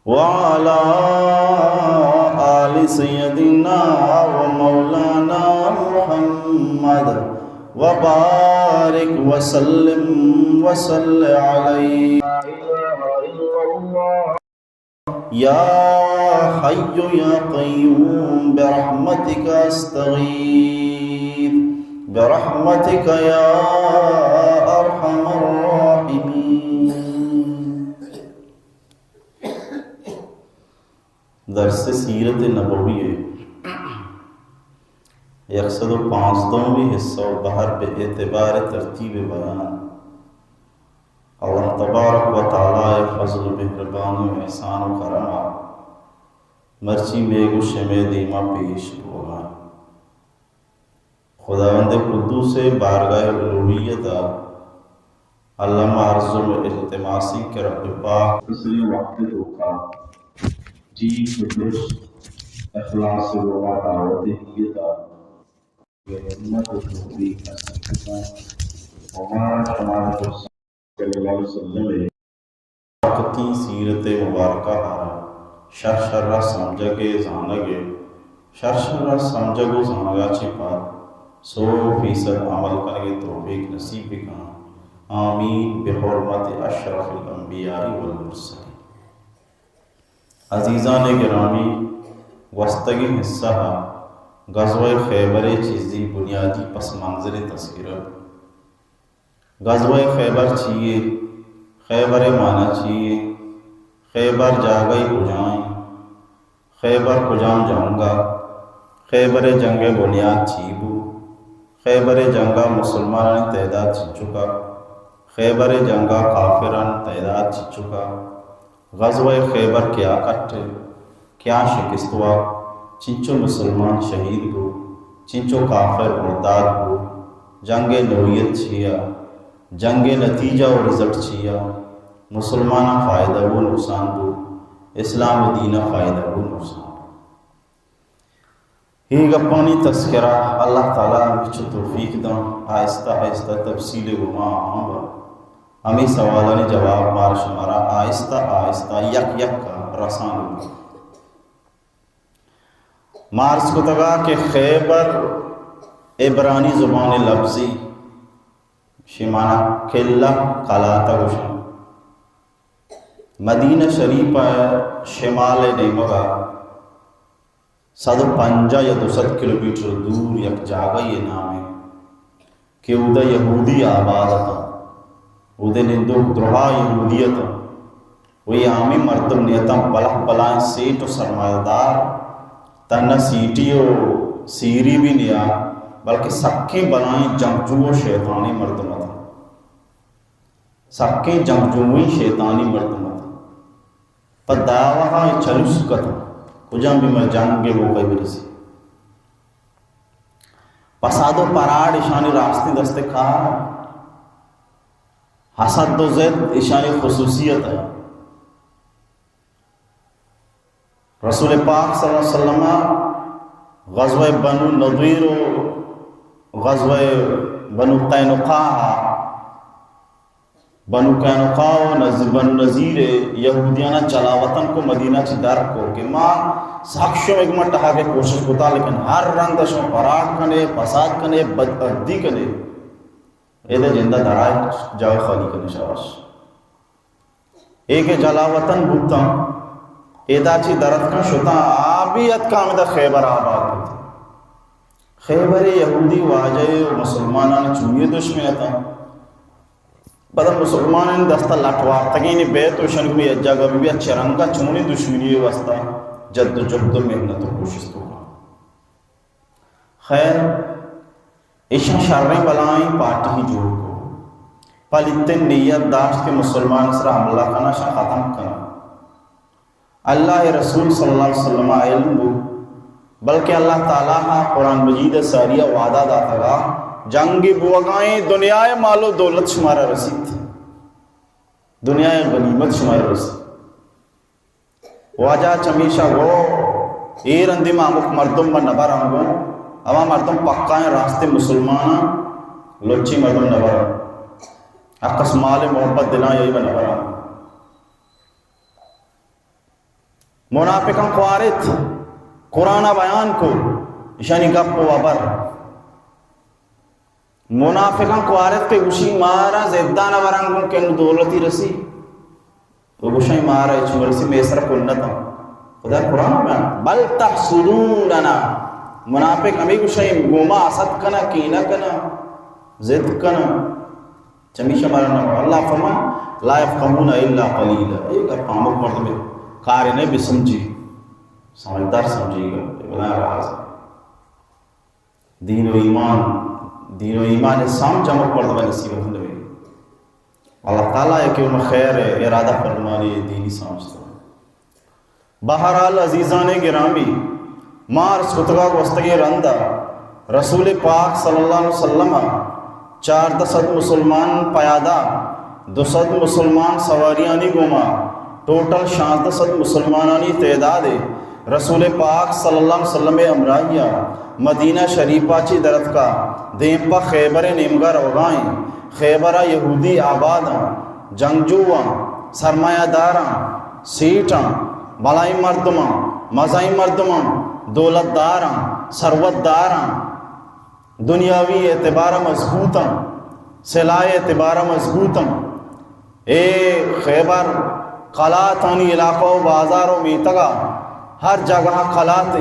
وعلى آل سيدنا ومولانا محمد وبارك وسلم وصل عليه. يا حي يا قيوم برحمتك أستغيث، برحمتك يا أرحم الراحمين. درس سیرت نبوی ءِ یک سد و پانزدہمی حصہ و بہر بہ اعتبار ترتیب بیان اللہ تبارک و تعالی ءِ فضل و مہربانی و احسان و کرم ءَ مرچی مئے گوں شمئے دیما پیش بوگا انت۔ خداوند قدوس ءِ بارگاہ الوہیت ءَ الم عرض و التماسی کہ رب پاک مختصریں وقت ءِ توکا ٹیک و درست اخلاص ءِ گوما دعوت ءِ نیت ءَ اے ہمت و توفیق نصیب بکن و مارا شمارا درساں صلی اللہ علیہ وسلم ءِ پاکتیں سیرت مبارکہ ءَ را شر شر ءَ سمجھگ ءُ زانگ ءُ شر شر ءَ سمجھگ و زانگ ءَ چہ پد سو فیصد عمل کنگ ءِ توفیق نصیب بکن۔ آمین بحرمت اشرف الانبیاء والمرسلین۔ عزیزان گرامی، گوستگیں حصہ ءَ غزوہ خیبر ءِ چیزی بنیادی پس منظر ءِ تذکرہ۔ غزوہ خیبر چی یے؟ خیبر ءِ معنی چی یے؟ خیبر جاگہ کجا ایں؟ خیبر کجام جنگ ءَ؟ خیبر ءِ جنگ ءِ بنیاد چی بو؟ خیبر ءِ جنگ ءَ مسلمانانی تعداد چنچک ءَ؟ خیبر ءِ جنگ ءَ کافرانی تعداد چنچک ءَ؟ غزوہ خیبر کیا کٹ ءَ؟ کیا شکست وا؟ چنچو مسلمان شہید بو؟ چنچو کافر مرداد بو؟ جنگ ءِ نوعیت چیا؟ جنگ ءِ نتیجہ و رزلٹ چیا؟ مسلماناں فائدہ بو نقصان بو؟ اسلام ءِ دین ءَ فائدہ بو نقصان بو؟ اے گپانی تذکرہ اللہ تعالی ہمینچو توفیق داں، آہستہ آہستہ تفصیل ءِ گوما آہاں با۔ ہمے سوالانی جواب مارا شمارا آہستہ آہستہ یک یک ءَ رسان بو۔ ما عرض کتگا کہ خیبر عبرانی زبان ءِ لبزی، شی معنی قلعہ، کلاتہ گوشاں۔ مدینہ شریف ءِ شمال ءِ نیمگ ءَ صد و پنجاہ یا دو سد کلومیٹر دور یک جاگہے ءِ نام اِنت کہ اودا یہودی آباد اتاں، اودے نندوک درہا یہودی اتاں۔ و اے عامی مردم نیتاں بلاہ بلاہیں سیٹ و سرمایہ دار، تہنا سیٹی و سیری بھی نیا، بلکہ سکیں بلاہیں جنگجو و شیطانی مردم اتاں۔ سکیں جنگجوئیں شیطانی مردم اتاں۔ پہ دعوہا اے چلوسک اتاں، کجام بھی مر جنگ ءِ موقع برسی۔ پساد و پراڈ اشانی راستیں دست کار، حسد و ضد اشانی خصوصیت ءَ۔ رسول پاک صلی اللہ علیہ وسلم غزوہ بنو نضیر و غزوہ بنو قینقاع، بنو قینقاع و نز-، بنو نضیر یہودیانا جلاوطن کو، مدینہ چی در کو کہ ما سک شمئے گوما ٹہگے کوشش کتا، لیکن ہر رند شما پراڈ کنے، فساد کنے، بدعہدی کنے۔ ادا جندا درائے، جاگہ خالی کنے، شاباش۔ اے کہ جلاوطن بوتاں، ادا چی در اتکاں شتاں، آ بھی اتکاں ہمدا خیبر آباد بوتاں۔ خیبر یہودی واجہ و مسلمانان چونی دشمن اتاں۔ پدا مسلمانان دستا لٹ وارتگینی بیت و شنگ میں یک جاگہ بھی، بھی چرنگا چونی دشمنی واسطہ جد و جہد و محنت و کوشش تو۔ خیر، ایشاں شریں بلائیں پارٹی جوڑ کو۔ پلیتیں نیت داشت کہ مسلمان سرا حملہ کنا، شاں ختم کنا۔ اللہ رسول صلی اللہ علیہ وسلم علم بو، بلکہ اللہ تعالی ہا قرآن مجید ساریا وعدہ داتگا، جنگ بوگائیں دنیا مال و دولت شمارا رسیت، دنیا غنیمت شمارا رسیت۔ واجہ چمیشا گو، اے رندی ما ہمک مردم ما نبراں گوں، ہما مردم پکائیں راستیں مسلماناں، لچی مردم نبراں۔ اکس مال محبت دلاں یہی ما نبراں۔ منافقاں کوارت، قرآن ءَ بیان کو، ایشانی گپ و ہبر۔ منافقاں کوارت کہ گوشی مارا زدان ءَ بران گوں کہ نوں دولتی رسی۔ و گوشیں مارا ہچ مرسی میسر کنتاں۔ خدا قرآن ءَ بیان، بل تحسدوننا۔ منافق ہمیں گوشیں گوما حسد کنا، کینہ کنا، ضد کنا۔ چمیشا مارا نہ، اللہ فرمان، لا یفقهون الا قلیلا۔ اے گپ ہمک مردمے کارے نہ بسمجی، سمجھدار سمجھی گا، اے بلائیں راز۔ دین و ایمان، دین و ایمان سمجھ ہمک مردمے نصیب نہ بی۔ اللہ تعالیٰ ءَ کہ ہم خیر ارادہ فرمانی دینی سمجھ تو۔ بہرحال عزیزان گرامی، ما عرض کتگا گوستگیں رندا رسول پاک صلی اللہ علیہ وسلم ءَ چاردہ سد مسلمان پیادہ، دو سد مسلمان سواریانی گوما، ٹوٹل شانزدہ سد مسلمانانی تعداد ءَ رسول پاک صلی اللہ علیہ وسلم ءِ ہمراہی ءَ مدینہ شریف ءَ چی درتکا، دیم پہ خیبر ءِ نیمگا روگائیں۔ خیبر ءَ یہودی آباداں، جنگجوواں، سرمایہ داراں، سیٹاں، بلائیں مردماں، مزائیں مردماں، دولت داراں، ثروت داراں، دنیاوی اعتبار ءَ مضبوطاں، سلاہ اعتبار ءَ مضبوطاں۔ اے خیبر قلاتانی علاقہ و بازار و میتگا ہر جاگہ قلاتے،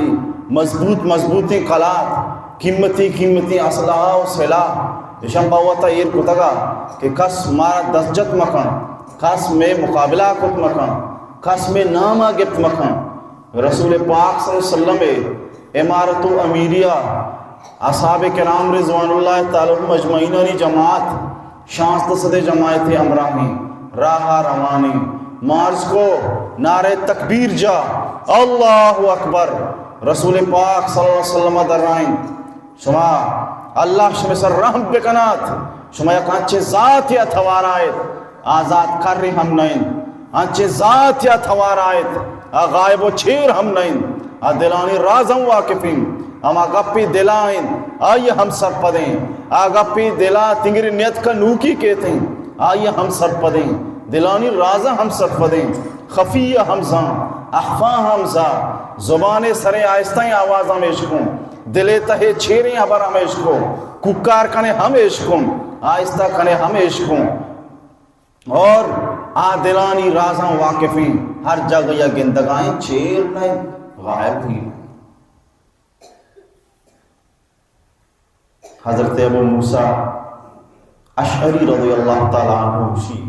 مضبوط مضبوطیں قلات، قیمتی قیمتی اسلحہ و سلاح، اشان بہ وتا ایر کتگا کہ کس مارا دست جت مکن، کس مئے مقابلہ کت مکن، کس مئے ناما گپت مکن۔ رسول پاک صلی اللہ علیہ وسلم ءِ امارت و امیریا، اصحاب کرام رضوان اللہ تعالی علیہم اجمعینانی جماعت، شانزدہ سدے جماعت ہمراہیں، راہ روانی، مارز کو نعرہ تکبیر جا، اللہ اکبر۔ رسول پاک صلی اللہ علیہ وسلم درائیں، شما، اللہ شمئے سر رحم بکنات۔ شما یک انچیں ذاتے ءَ توار ائیت، آ ذات کرے ہم نہ انت۔ انچیں ذاتے ءَ توار ائیت، آ غائب و چیر ہم نہ انت۔ آ دلانی راز ہم واقف انت۔ ہما گپے دلا انت، آئی ہم سرپدیں۔ آ گپے دلا تنگری نیت کا نوکی کیت انت، آئی ہم سرپدیں۔ دلانی راز ہم سرپدیں۔ خفی ہم زان، اخفا ہم زان۔ زبان سرے آہستہ آواز ہم اشکن۔ دل ءِ تہ ءَ چیریں ہبر ہم اشکو، کوکار کنے ہم اشکن، آہستہ کنے ہم اشکن۔ اور آ دلانی رازاں واقفیں، ہر جاگہ یا گندگائیں، چیر نہیں، غائب ہی نہیں۔ حضرت ابو موسیٰ اشعری رضی اللہ تعالی عنہ گوشی،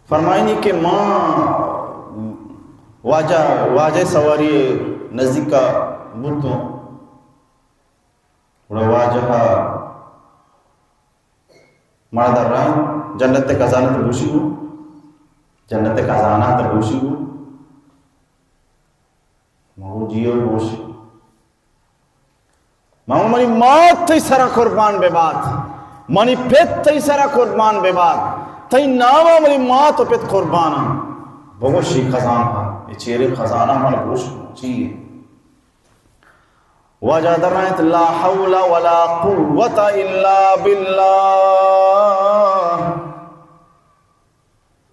فرمائنی کہ ما واجہ، واجہ سواری نزدیکا بوتوں، گڑا واجہ مارا در رہا، جنت خزانہ تو گوشی گو، جنت خزانہ تو گوشی گو۔ مگو جیو گوش۔ مگو منی مات تئی سرا قربان ببات، منی پت تئی سرا قربان ببات، تئی ناما منی مات و پت قرباناں۔ بگوشی خزانہ، اے چیرے خزانہ من گوش چی؟ واجہ درائت، لا حول ولا قوة الا باللہ۔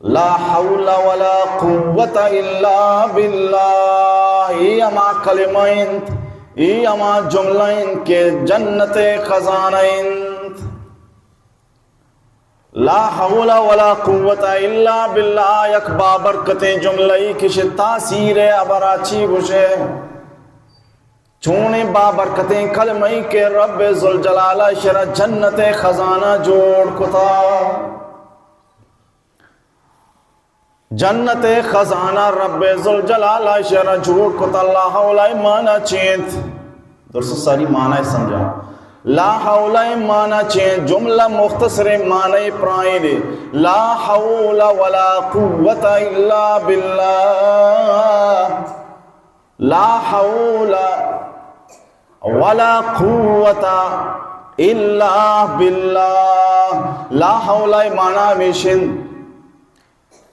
لا حول ولا قوة الا باللہ۔ اے ہما کلمہ انت، اے ہما جملہ انت کہ جنت خزانہ انت۔ لا حول ولا قوة الا باللہ، یک بابرکتیں جملہ ای کہ شہ تاثیر ابرا چی گوشے۔ چونیں بابرکتیں کلمہ ای کہ رب ذوالجلال شرا جنت خزانہ جوڑ کتا۔ جنت خزانہ رب ذوالجلال شرا جوڑ کتا۔ لا حول معنی چی انت؟ درست ساری معنی سمجھا۔ لا حول معنی چی انت؟ جملہ مختصر معنی پرائیں دے۔ لا حول ولا قوة الا باللہ۔ لا حول ولا قوة الا باللہ۔ لا حول معنی ہمیش انت،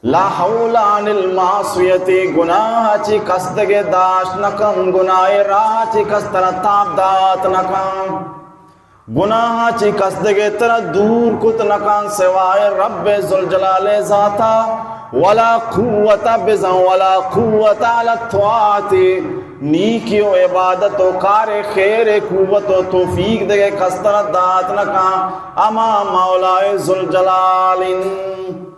لا حول عن المعصیت، گناہ چی کس دگہ داشت نکن، گناہ راہ چی کس ترا تاب دات نکن، گناہ چی کس دگہ ترا دور کت نکن سوائے رب ذوالجلال ذاتا۔ ولا قوت، بزاں ولا قوت علی الطاعت، نیکی و عبادت و کار خیر قوت و توفیق دگہ کس ترا دات نہ کن، ہما مولائے ذوالجلال انت۔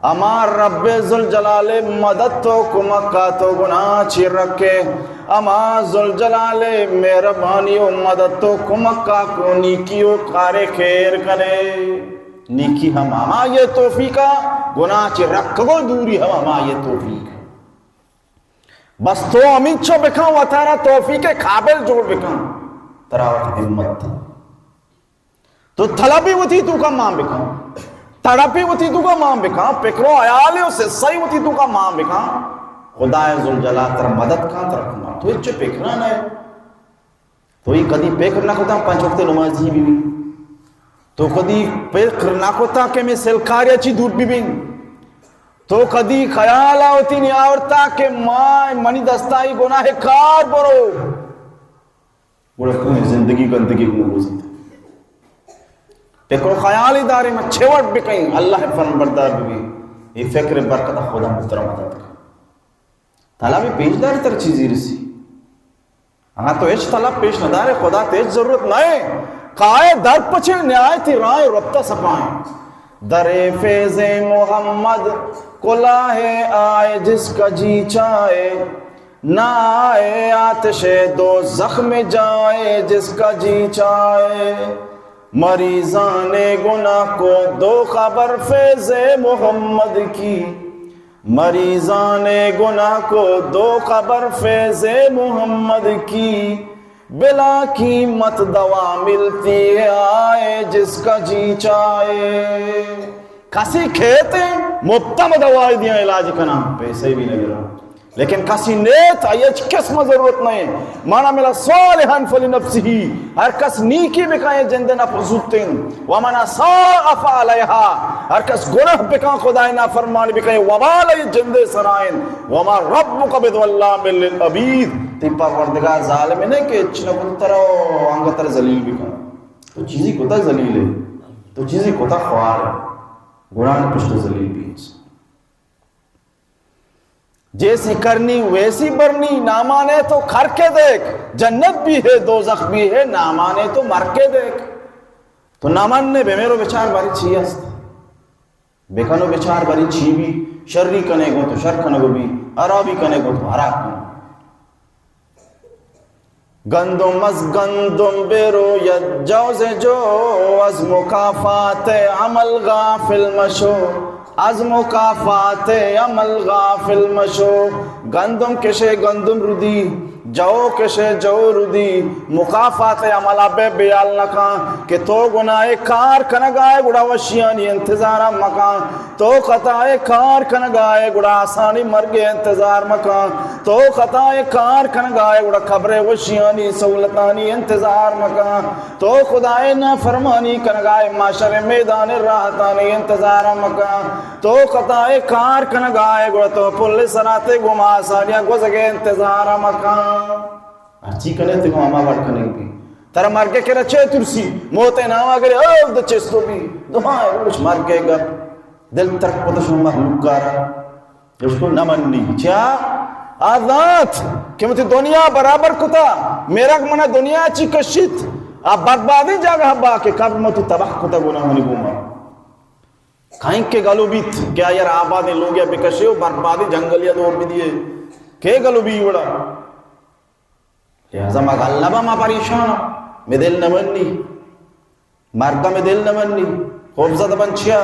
ہما رب ذوالجلال مدد تو کمک ءَ تو گناہ چی رکے، ہما ذوالجلال مہربانی و مدد تو کمک ءَ کو نیکی و کار خیر کنے۔ نیکی ہم ہما یہ توفیق ءَ، گناہ چی رکگ و دوری ہم ہما یہ توفیق۔ بس تو ہمینچو بکن، وتارا توفیق قابل جوڑ بکن، ترا وت ہمت۔ تو طلبی وتی توکا مان بکن، تڑپی وتی توکا مان بکن، پکر و حیال و سسائی وتی توکا مان بکن، خدای ذوالجلال ترا مدد کن، ترا کمک۔ تو ہچ پکر نہ ئے۔ تو ای کدی پکر نہ کتا پنچ وقت نمازی بی بی؟ تو کدی پکر نہ کتا کہ میں سلکاریا چی دور بی بی؟ تو کدی خیال آوتی نہیں آورتا کہ ماں منی دستائی گناہ کار برو؟ گڑا کوئی زندگی گندگی گوں گوزیت۔ فکر و خیالی داریں، ما چے وڑ بکنیں، اللہ فرمبردار ببیں۔ اے فکر برکت خدا مستر مدد کن۔ طلب پیش داری تر چیزی رسی۔ ہاں تو ہچ طلب پیش نہ دارے، خدا تے ہچ ضرورت نہ ہے۔ کائے در پچے نہایتی راہ ربطہ سپائیں۔ در فیض محمد کلاه آئے جس کا جی چاہے۔ نہ آئے آتش دوزخ میں جائے جس کا جی چاہے۔ مریضان گناہ کو دو خبر فیض محمد کی۔ مریضان گناہ کو دو خبر فیض محمد کی۔ بلا قیمت دوا ملتی ہے آئے جس کا جی چاہے۔ کسی کھیت مفت میں دوائی دیاں علاج کناں، پیسے بھی نہ گراں۔ لیکن کسی نیت، آئی ہچ قسم ضرورت نہیں۔ مانا ملا صالحا فلنفسه، ہر کس نیکی بکائیں جند نفس زوتیں۔ ومن اساء فعلیها، ہر کس گناہ بکاں، خدای نافرمانی بکائیں، وبال آئی جند سرائیں۔ وما ربک بظلام للعبید، تی پروردگار ظالم نہیں کہ اچ نہ کت ترا و انگت تر ذلیل بکن۔ تو چیزی کتا ذلیل ہے، تو چیزی کتا خوار ہے، گناہ پشت ذلیل بھی۔ جیسی کرنی ویسی بھرنی، نامانے تو کر کے دیکھ، جنت بھی ہے دوزخ بھی ہے، نامانے تو مر کے دیکھ۔ تو نہ من نے بمیرو بچار باری چی است، بکنو بچار باری چی بھی، شری کنے گو تو شر کنگو بھی، حرابی کنے گو تو حراب کنو۔ گندم از گندم بروید جو ز جو، از مکافات عمل غافل مشو، از مکافات عمل غافل مشو۔ گندم کشے گندم رودی، جو کشے جو رودی، مکافات عمل ءَ بے بیال نہ کن کہ تو گناہ کار کنگائے گڑا وشیانی انتظار مکن۔ تو خطائے کار کنگائے گڑا آسانی مرگ انتظار مکن۔ تو خطائے کار کنگائے گڑا قبر وشیانی سہولتانی انتظار مکن۔ تو خدائے نافرمانی کنگائے محشر میدان راحتانی انتظار مکن۔ تو خطائے کار کنگائے گڑا تو پل سراتے گما آسانیاں گوزگے انتظار مکن۔ ہرچی کنے تے گوں ہما وڑ کنگ بی۔ ترا مرگ کرا چے ترسی؟ موت نام اگر او د چستو بی۔ دو ہاں روش مرگ گپ۔ دل ترک پتش مخلوق کارا۔ اس کو نہ منی۔ چیا؟ آ ذات کہ متی دنیا برابر کتا، میرک منا دنیا چی کشیت، آ بربادیں جاگہ با کہ قبر متی تباہ کتا گناہانی گوما۔ کائیں کہ گلو بیت کہ آ یار آبادیں لوگیا بکشے و بربادیں جنگلیا دور بدیے۔ کہ گلو بی وڑا؟ لہذا ما غلبہ ما پریشان، مے دل نہ منی، مرگ مے دل نہ منی۔ خوف زدہ بن چیا؟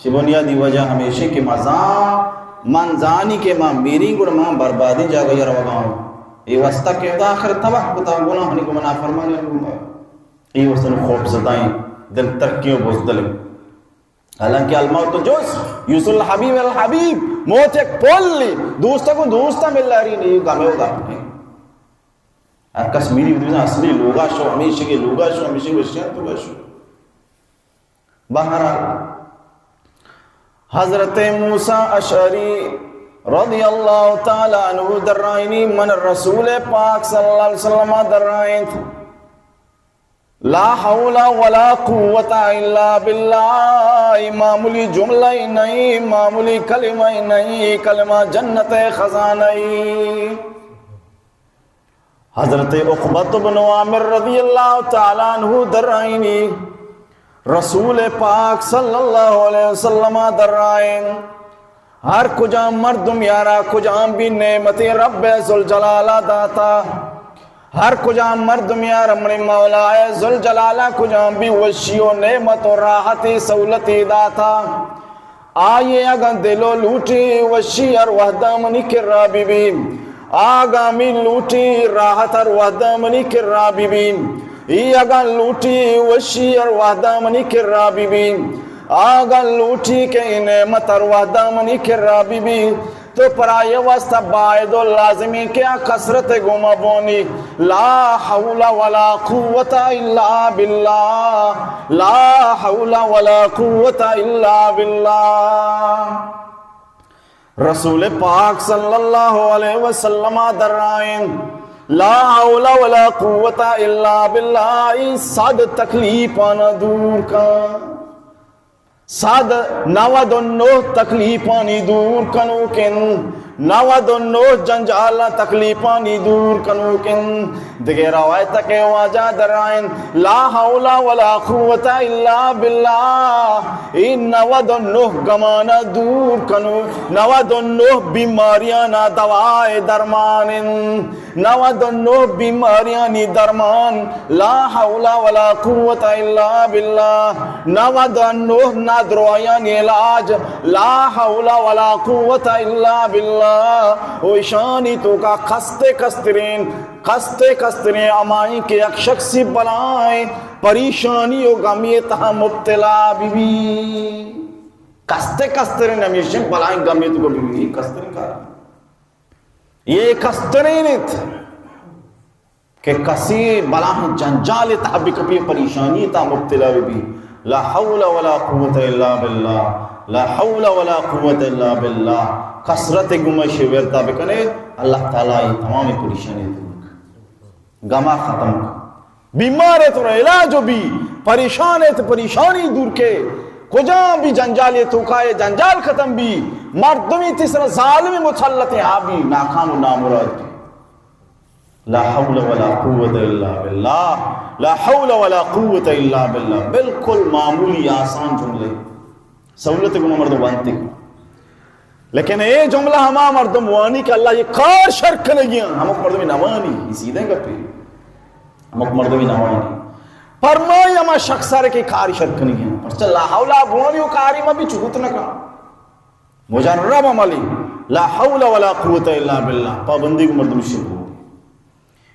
چی بنیادی وجہ ہمیشہ کہ ما زان، من زانی کہ ما میریں گڑا ما بربادیں جاگہ یا روگا ہوں۔ اے واسطہ کہ ادا آخر تباہ کتا گناہانی گو، نافرمانی گو۔ اے واسطہ نو خوف زدائیں، دل ترکی و بزدلیں۔ حالانکہ الموت جز یوصل الحبیب الحبیب، موت یک پلی، دوست کو دوست ملاری نہیں، گمے و گپ نہیں۔ ہر کس میری بدون اصلی لوگا شو، ہمیشہ کے لوگا شو، ہمیشہ کے وشیان تو شو۔ بہرحال، حضرت موسی اشعری رضی اللہ تعالی عنہ درائنی من رسول پاک صلی اللہ علیہ وسلم درائنت۔ لا حول ولا قوة الا باللہ۔ اے معمولی جملہ ہی نہیں، معمولی کلمہ ہی نہیں، کلمہ جنت ءِ خزانہ ہی۔ حضرت عقبۃ بن عامر رضی اللہ تعالی عنہ درائینی، رسول پاک صلی اللہ علیہ وسلم درائین، ہر کجام مردم یارا کجام بھی نعمت رب ذوالجلالہ داتا، ہر کجام مردم یارا منی مولا ذوالجلالہ کجام بھی وشی و نعمت و راحتی سہولتی داتا، آئی اگاں دل و لوٹی وشی ہر وہدا منی کرا بی بی، آگامی لوٹی راحت ہر وہدا منی کرا بی بی، ای اگاں لوٹی وشی ہر وہدا منی کرا بی بی، آگاں لوٹی کہ ای نعمت ہر وہدا منی کرا بی بی، تو پرائی واسطہ باید و لازمی کہ آ کثرت گوما بوانی، لا حول ولا قوت الا باللہ، لا حول ولا قوت الا باللہ۔ رسول پاک صلی اللہ علیہ وسلم درائین، لا حول ولا قوت الا باللہ، ای صد تکلیفانا دور کن۔ صد نود و نہ تکلیفانی دور کنوکن، نود و نہ جنجال تکلیفانی دور کنوکن۔ دگہ روایت کہ واجہ درائین، لا حول ولا قوت الا باللہ، ای نود و نہ گمانا دور کنو، نود و نہ بیماریانا دوائے درمان انت۔ نود و نہ بیماریانی درمان، لا حول ولا قوت الا باللہ۔ نود و نہ نادروایانی علاج، لا حول ولا قوت الا باللہ۔ و ایشانی توکا کستے کسترین، کستے کسترین ہمائی کہ یک شخصی بلائیں پریشانی و غمی تہا مبتلا بی بی۔ کستے کسترین ہمیشہ بلائیں غمی توکا بی بی، کسترین کار۔ یہ کسترین انت کہ کسی بلاہیں جنجال تہا بکپی، پریشانی تہا مبتلا بی، لا حول ولا قوت الا باللہ، لا حول ولا قوت الا باللہ۔ کثرت گمش ورتا بکنے، اللہ تعالی یہ تمام پریشانی دور کن، غما ختم کن۔ بیمار ہے تو علاج بی، پریشان ہے تو پریشانی دور کے، کجا بھی جنجال ہے تو کا یہ جنجال ختم بی، مردمی تیسرا ظالم مسلط ہے، آ بی ناکام و نامراد بی۔ لا حول ولا قوت الا باللہ، لا حول ولا قوت الا باللہ۔ بالکل معمولی آسان جملے، سہولت گوں مردم وانتی۔ لیکن اے جملہ ہما مردم وانی کہ اللہ یہ کار شر کنگی ہیں، ہمک مردمی نوانی، یہ سیدھے گپی۔ ہمک مردمی نوانی۔ فرمائی ہما شخص آرے کہ کار شر کنگی ہیں۔ پرچہ لا حول بوانی و کاری ما بھی چوت نہ کن۔ مجرب عملی، لا حول ولا قوت الا باللہ، پابندی کو مردم شروع۔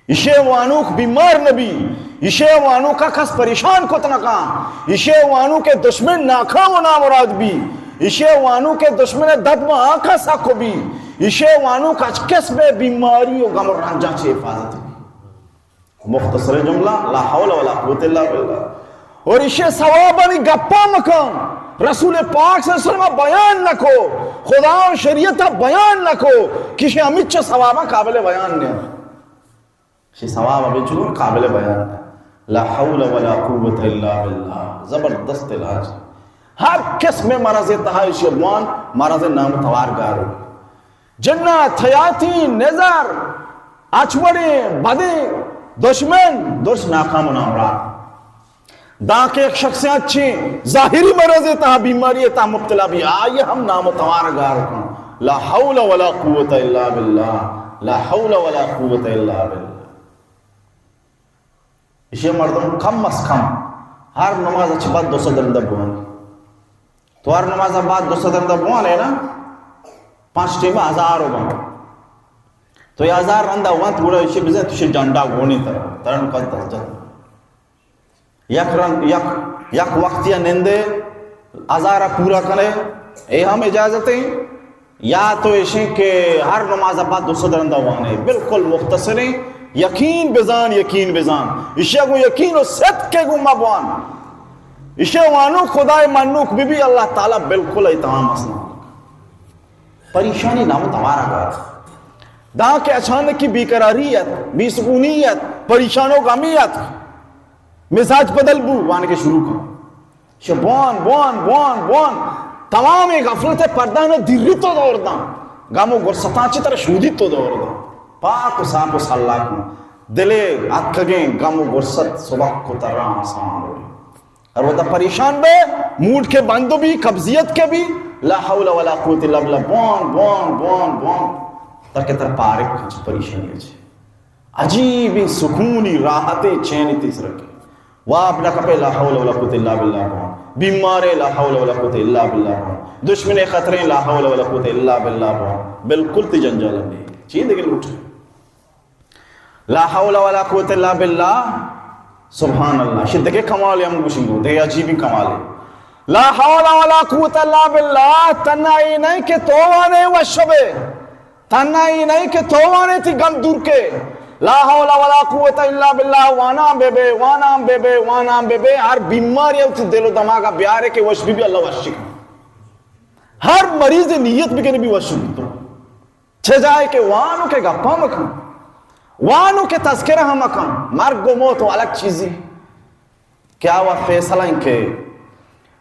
ایشی وانوک بیمار نبی، ایشی وانوکا کس پریشان کت نکان، ایشی وانوک دشمن ناکام و نامراد بی، ایشی وانوک دشمن دپ ما آ کس حق بی، ایشی وانوک اچ کس بے بیماری و غم و رنجاں چہ حفاظت بی۔ مختصر جملہ، لا حول ولا قوت الا باللہ۔ اور ایشی ثوابانی گپا مکن، رسول پاک صلی اللہ علیہ وسلم بیان نکو، خدا و شریعت بیان نکو، کسی ہمیچ ثوابا قابل بیان نہیں۔ شی ثواب ہمے چون قابل بیان۔ لا حول ولا قوت الا باللہ۔ زبردست علاج۔ ہر قسم مرض تہا ایشی بوان، مرض نام توار گارو۔ جنات، حیاتی، نظر، اچ بڑے، بدے، دشمن، درست ناکام و نامراد۔ داں کہ یک شخص اچیں ظاہری مرض تہا، بیماری تہا مبتلا بی، آئی ہم نام و توار گار کن۔ لا حول ولا قوت الا باللہ، لا حول ولا قوت الا باللہ۔ ایشی مردم کم از کم ہر نماز اچ بعد دو سد رندہ بوانی۔ تو ہر نماز بعد دو سد رندہ بوانے نا، پانچ ٹیم ہزار و بند۔ تو یہ ہزار رندہ وانت گڑا ایشی بزن تشی ڈنڈا گونی تر، ترن کس دست جت۔ یک رند، یک، یک وقتی نندے ہزار پورا کنے، اے ہم اجازت ہیں۔ یا تو ایشیں کہ ہر نماز بعد دو سد رندہ وانے، بالکل مختصریں، یقین بزان، یقین بزان۔ ایشی گو یقین و صدق کے گو مبوان۔ ایشی وانو خدای منوک بی بی، اللہ تعالی بالکل ای تمام اسنا۔ پریشانی نام توارا گار۔ داں کہ اچانکی بیقراریت، بے سکونیت، پریشان و غمیت، مزاج بدل بو، وانگے شروع کن۔ شو بوان، بوان، بوان، بوان۔ تمام غفلت پردہ نہ دیری تو دور داں۔ غم و غصتاں چی ترا شودی تو دور داں۔ پاک و صاف و سلاکوں۔ دلے اتکگیں غم و غصت سبک و ترا آسان ہو۔ ہر ودا پریشان بے، موڈ کے بند بی، قبضیت کے بی، لا حول ولا قوت الا باللہ، بوان، بوان، بوان، بوان۔ تاکہ تر پارک کچ پریشانی اچ۔ عجیب سکونی راحت چین تیسرا کے۔ واب نہ کپے، لا حول ولا قوت الا باللہ بوان۔ بیمارے، لا حول ولا قوت الا باللہ بوان۔ دشمن خطرے، لا حول ولا قوت الا باللہ بوان۔ بالکل تی جنجال نہیں۔ چین دیکھ لوٹ۔ لا حول ولا قوت الا باللہ۔ سبحان اللہ۔ شی دگہ کمال ہم گوشنگو، دگہ عجیبی کمال ہے۔ لا حول ولا قوت الا باللہ، تنہا ای نہیں کہ تو وانے وش بے۔ تنہا ای نہیں کہ تو وانے تی غم دور کے۔ لا حول ولا قوت الا باللہ، وانام بے بے، وانام بے بے، وانام بے بے، ہر بیماری او تی دل و دماغ بیارے کہ وش بی بی، اللہ وش کن۔ ہر مریض نیت بکنے بی وش بی تو۔ چہ جائے کہ وانو کہ گپا مکن، وانو کہ تذکرہ ہم مکن، مرگ و موت و الگ چیزی۔ کیا و فیصلہ انکے۔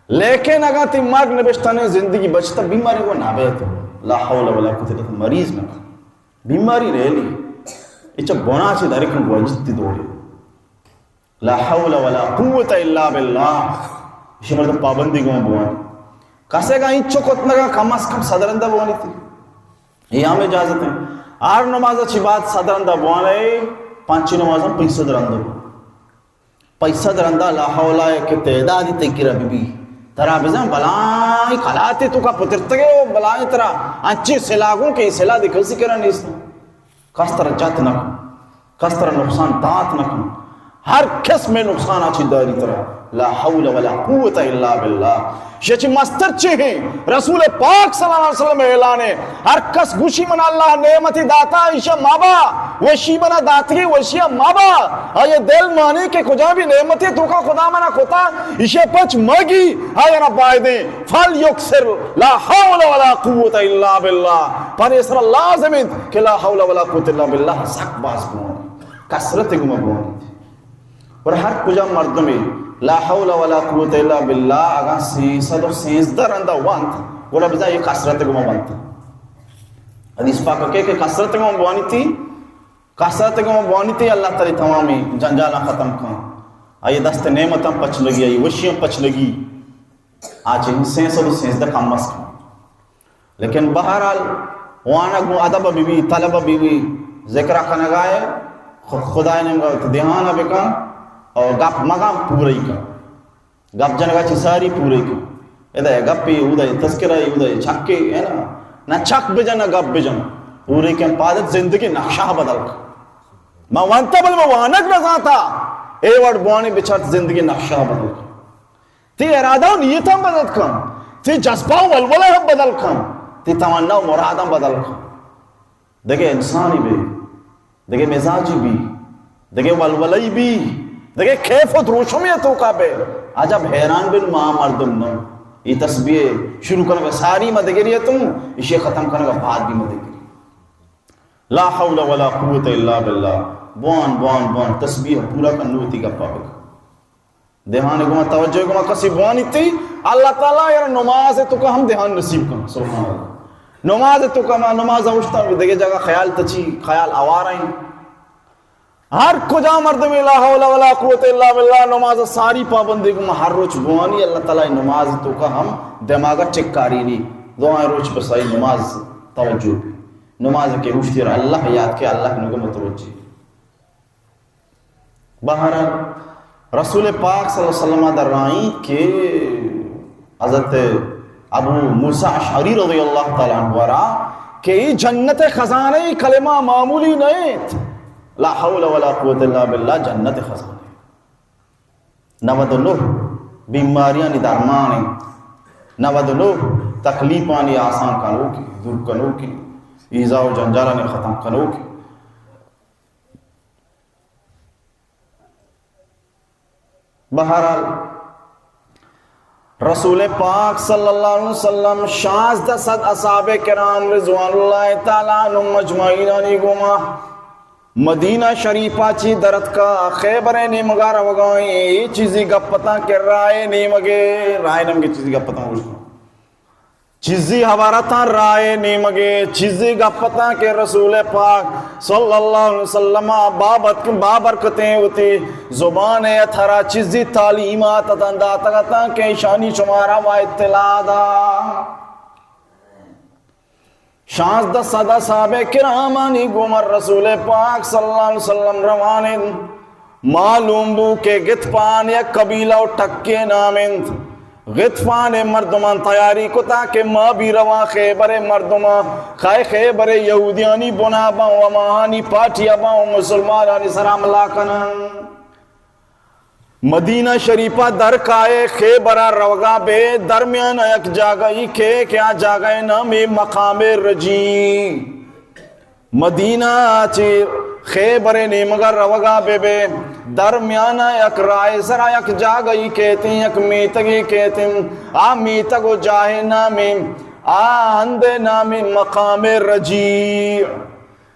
لیکن اگاں تی مرگ نبشتہ نے، زندگی بچتا، بیماری کو نہ بیت۔ لا حول ولا قوت الا باللہ، مریض نہ کن۔ بیماری ریلی۔ اچھا بنا چی داری کن گوجتی دوری۔ لا حول ولا قوت الا باللہ۔ اشی مردم پابندی گون بوان۔ کسے کا انچو کتنگا کم از کم صد رندہ بوانی تی۔ یہ ہم اجازت ہے۔ ہر نماز چی بعد صد رندہ بوانے، پنچی نماز ہم پنچ صد رندہ۔ پنچ صد رندہ لا حول ہے کہ تعدادی تئی کرا بی بی۔ ترا بزن بلائیں کلاتے تو کا پترتگے و بلائیں ترا انچی سلاگوں کہ سلا دے کسی کرا نیست۔ کس ترا جت نہ کن، کس ترا نقصان دات نہ کن۔ ہر قسم نقصان آ چی داری ترا۔ لا حول ولا قوت الا باللہ۔ شچ مستر چے ہیں؟ رسول پاک صلی اللہ علیہ وسلم اعلان ہے، ہر کس گوشی من اللہ نعمت داتا، ایشا مابا، وشی بنا داتگی، وشی مابا۔ آیا دل مانی کہ کجا بھی نعمت تو کا خدا منا کتا، ایشا پچ مگی، آیا نہ بایدیں۔ فل یکسر، لا حول ولا قوت الا باللہ۔ پر اسرا لازم انت کہ لا حول ولا قوت الا باللہ سک باز بوان، کثرت گما بوان۔ اور ہر کجا مردمے لا حول ولا قوت الا باللہ اگاں سیصد و سیزدہ رندا وانت، گڑا بزاں یہ کثرت گما وانت۔ حدیث پاک کہ، کہ کثرت گما بوانی تی، کثرت گما بوانی تی، اللہ تعالی تمامی جنجالاں ختم کن۔ آئی دست نعمتاں پچ لگی، آئی وشیاں پچ لگی۔ آ چہ سیصد و سیزدہ کم از کم۔ لیکن بہرحال وانگ گوں ادب بہ بی، طلب بہ بی، ذکر کنگا ہے، خ-، خدای نام دھیان بکن اور گپ مگن پوری کن۔ گپ جنگا چہ ساری پوری کن۔ ادا گپی، اودا تذکرہ، اودا چکے، ہے نا؟ نہ چک بجن، نہ گپ بجن۔ پوری کن پادت زندگی نقشہ بدل کن۔ ما وانتا بل ما وانگ نہ زانتا۔ اے وڑ بوانی بچارت زندگی نقشہ بدل کن۔ تی ارادہ و نیت ہم بدل کن، تی جذبہ و ولولہ ہم بدل کن، تی تمنا و مراد ہم بدل کن۔ دگہ انسانی بی، دگہ مزاجی بی، دگہ ولولہی بی، دگہ کیف و دروشمی توکا بی۔ عجب حیران بن ما مردم نہ۔ یہ تسبیح شروع کنگا ساری ما دگری اتوں، اشی ختم کنگا بعد بھی ما دگری۔ لا حول ولا قوت الا باللہ۔ بوان، بوان، بوان، تسبیح پورا کن، نو تی گپا بکن۔ دھیان گما، توجہ گما کسی بوانی تی، اللہ تعالی یار نماز توکا ہم دھیان نصیب کن۔ سبحان اللہ۔ نماز توکا ما نماز اوشتا دگہ جگہ خیال تچی، خیال آوارا ہیں۔ ہر کجا مردم لا حول ولا قوت الا باللہ نماز ساری پابندی گما ہر روچ بوانی، اللہ تعالی نماز توکا ہم دماغ چکاری نی۔ دعائیں روچ بسائی نماز توجہ۔ نماز کے اوشتی اللہ یاد کے، اللہ نگم توجہ۔ بہرحال، رسول پاک صلی اللہ علیہ وسلم در رائیں کہ حضرت ابو موسیٰ اشعری رضی اللہ تعالی عنہ را کہ ای جنت خزانہ، ای کلمہ معمولی نہیں۔ لا حول ولا قوت الا باللہ، جنت خزانہ۔ نود و نو بیماریانی درمان، نود و نو تکلیفانی آسان کنوکی، دور کنوکی، ایزا و جنجالانی ختم کنوکی۔ بہرحال، رسول پاک صلی اللہ علیہ وسلم شانزدہ صد اصحاب کرام رضوان اللہ تعالی عنہم اجمعینانی گوما مدینہ شریفا چی درتکا، خیبر نیمگا روگائیں، اے چیزی گپتاں کہ رائے نیمگے، رائے نیمگے چیزی گپتاں گوشتاں۔ چیزی حوارتاں رائے نیمگے، چیزی گپتاں کہ رسول پاک صلی اللہ علیہ وسلم بابت، بابرکتیں وتی زبان اطہرا چیزی تعلیمات اتاں داتگتاں کہ ایشانی شمارا ما اطلاع دا۔ شانزدہ صد اصحاب کرامانی گوما رسول پاک صلی اللہ علیہ وسلم روان انت۔ معلوم بو کہ غطفان یک قبیلہ و ٹکے نام انت۔ غطفان مردمان تیاری کتا کہ ما بھی رواں خیبر مردمان، کئے خیبر یہودیانی بنا باں و ماہانی پارٹیا باں و مسلمانانی سر حملہ کنن۔ مدینہ شریفا در کائے، خیبرا روگا بے، درمیانا یک جاگہی کہ، کہ آ جاگہ نامی مقام رجی۔ مدینہ چی خیبر نیمگا روگا بے بے، درمیانا یک راہ سرا یک جاگہی کیتیں، یک میتگی کیتیں، آ میتگ و جاہ نامی، آ ہند نامی مقام رجی۔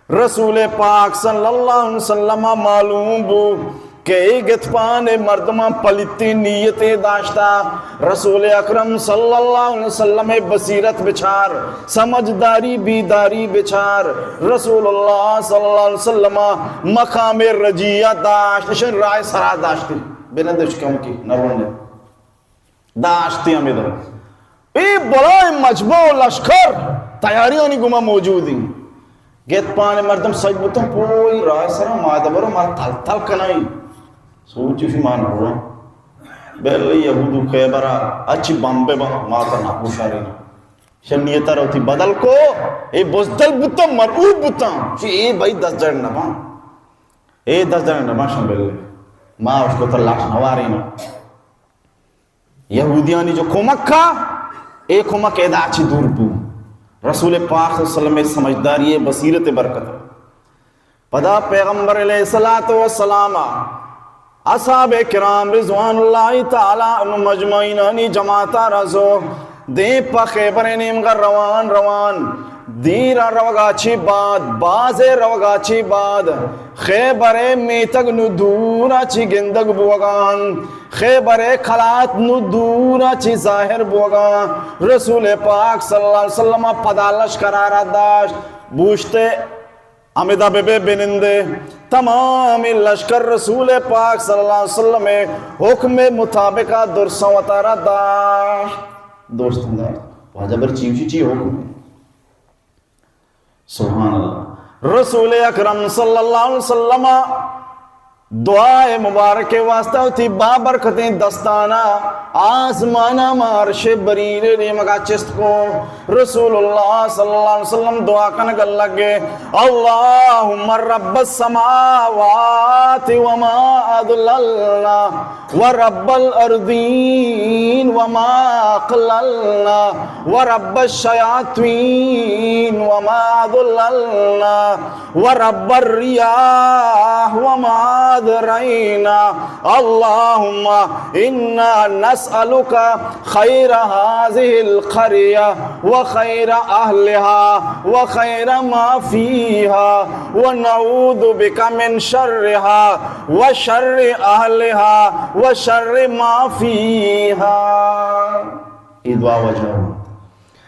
رسول پاک صلی اللہ علیہ وسلم معلوم بو کہ اے غطفان مردمان پلیتی نیتے داشتا۔ رسول اکرم صلی اللہ علیہ وسلم بصیرت بچار، سمجھداری بیداری بچار۔ رسول اللہ صلی اللہ علیہ وسلم مقام رجیہ داشت، اشن راہ سرا داشتی، بلندش کم کی نہ رونڈے۔ داشتی ہمے در۔ اے بلائیں مجمع و لشکر تیاریانی گما موجود انت۔ غطفان مردم سج بوتن پوئی راہ سرا، ما دبرو ما تل تل کنائیں۔ سوچ اسی ما نہ رواں۔ بلے یہود و خیبرا اچی بمبے با ما تا نہ پوشارینا۔ شن نیتا روتی بدل کو، اے بزدل بوتن، مرعوب بوتن۔ چی اے بھائی دست جڑ نہ باں۔ اے دست جڑ نہ باں شن بلے۔ ما اس کو تا لاش نہ وارینا۔ یہودیانی جو کمک کا، اے کمک ادا چی دور بو۔ رسول پاک صلی اللہ علیہ وسلم سمجھداری بصیرت برکت۔ پدا پیغمبر علیہ الصلوۃ والسلام اصحاب کرام رضوان اللہ تعالی عنہم اجمعینانی جماعتا رسو دیم پہ خیبر نیمگا روان روان دیرا روگا چی بعد، بازے روگا چی بعد خیبر میتگ نو دورا چی گندگ بوگان۔ خیبر ءِ قلات نوں دور ءَ چہ ظاہر بوگ ءَ اَنت۔ رسول پاک صلی اللہ علیہ وسلم ءَ پدا لشکر ءَ را داشت، بوشت ئے ہمدا بہ بئے بنند ئے۔ تمام لشکر رسول پاک صلی اللہ علیہ وسلم ءِ حکم ءِ مطابق ءَ درساں وتارا داشت۔ دوستاں داشت۔ واجہ بر چی چی چی حکم ہے؟ سبحان اللہ۔ رسول اکرم صلی اللہ علیہ وسلم دعائے مبارک واسطہ وتی بابرکتیں دستانا آسمانا ما عرش برین نیمگا چست کو۔ رسول اللہ صلی اللہ علیہ وسلم دعا کنگ لگے، اللہم رب السماوات وما اضللنا ورب الأرضين وما أقللنا ورب الشياطين وما أضللنا ورب الرياح وما أضرينا. اللهم إنا نسألك خير هذه القرية وخير أهلها وخير ما فيها ونعوذ بك من شرها وشر أهلها وشر ما فيها. اے دعا واجہ۔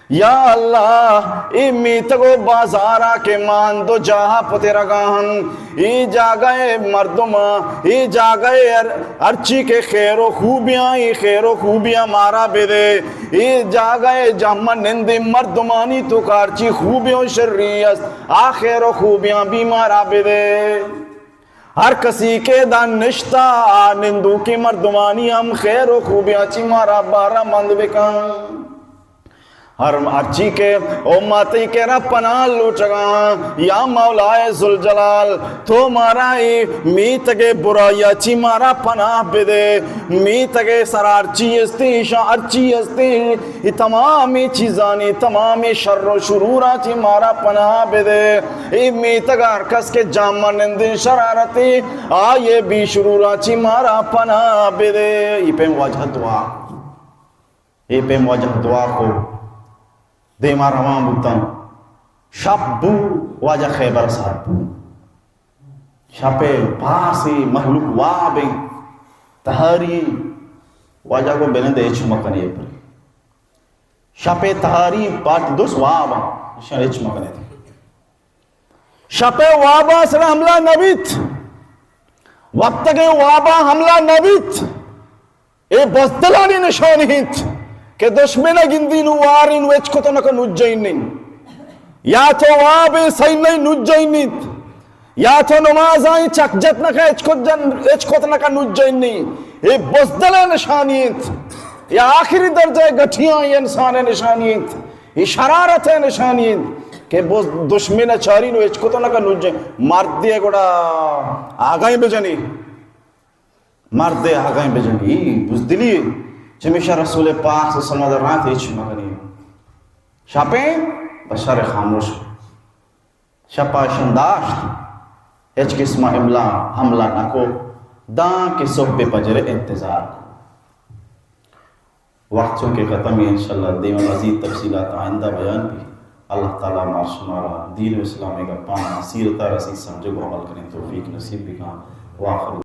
یا اللہ، اے میتگ و بازارا کہ مان دو جاہا پترگا ہن، اے جاگہ ءِ مردماں، اے جاگہ ءِ ہر، ہرچی کہ خیر و خوبیاں، اے خیر و خوبیاں مارا بدے۔ اے جاگہ ءِ جہمن نندیں مردمانی توکا ہرچی خوبی و شری است، آ خیر و خوبیاں بھی مارا بدے۔ ہر کسی کہ ادا نشتہ، آ نندوکیں مردمانی ہم خیر و خوبیاں چی مارا بہرہ مند بکن۔ ہر، ہرچی کہ امتی کہ را پناہ لوٹگاں، یا مولا ذوالجلال، تو مارا اے میتگ ءِ برائیا چی مارا پناہ بدے۔ میتگ ءِ سرا ہرچی استیں، ایشاں ہرچی استیں، اے تمامیں چیزانی، تمامیں شر و شروراں چی مارا پناہ بدے۔ اے میتگ ءَ ہر کس کہ جہمن نندیں شرارتے، آئی ءِ بے شروراں چی مارا پناہ بدے۔ اے پیم واجہ دعا، اے پیم واجہ دعا کو دیما روان بوتاں۔ شپ بو، واجہ خیبر سار بو۔ شپے پاس ایں، مہلوک واب ایں، تہاری، واجہ گو بنند ہچ مکنے پر۔ شپے تہاری، پاٹ دوست واب ایں، اشاں ہچ مکنے۔ شپے وابا سر حملہ نبیت، وپتگیں وابا حملہ نبیت۔ اے بزدلانی نشانی انت کہ دشمن ء گندی نوں وارین و ہچ کت نہ کن نجینین۔ یا تو واب سینئی نجینیت، یا تو نماز آئی چک جت نہ کن ہچ کت جن، ہچ کت نہ کن نجینی۔ اے بزدل ء نشانی انت۔ یا آخری درجہ گٹھیاں انسان ء نشانی انت۔ اے شرارت ء نشانی انت کہ بز-، دشمن ء چارین و ہچ کت نہ کن نجین۔ مردے گڑا آگاہیں بجنی۔ مردے آگاہیں بجنی، بزدلی۔ چمیشا رسول پاک صلی اللہ علیہ وسلم در رات ہچ مکنی۔ شپیں بشر خاموش۔ شپا شنداشت، ہچ قسم حملہ، حملہ نکو، داں کہ صبح پجر انتظار کو۔ وقت چونکہ ختم ہے، انشاءاللہ دیما مزید تفصیلات آئندہ بیان بھی۔ اللہ تعالی مار شمارا دین و اسلام گپانا سیرتا رسی سمجھگ و عمل کریں توفیق نصیب بکاں۔ واخر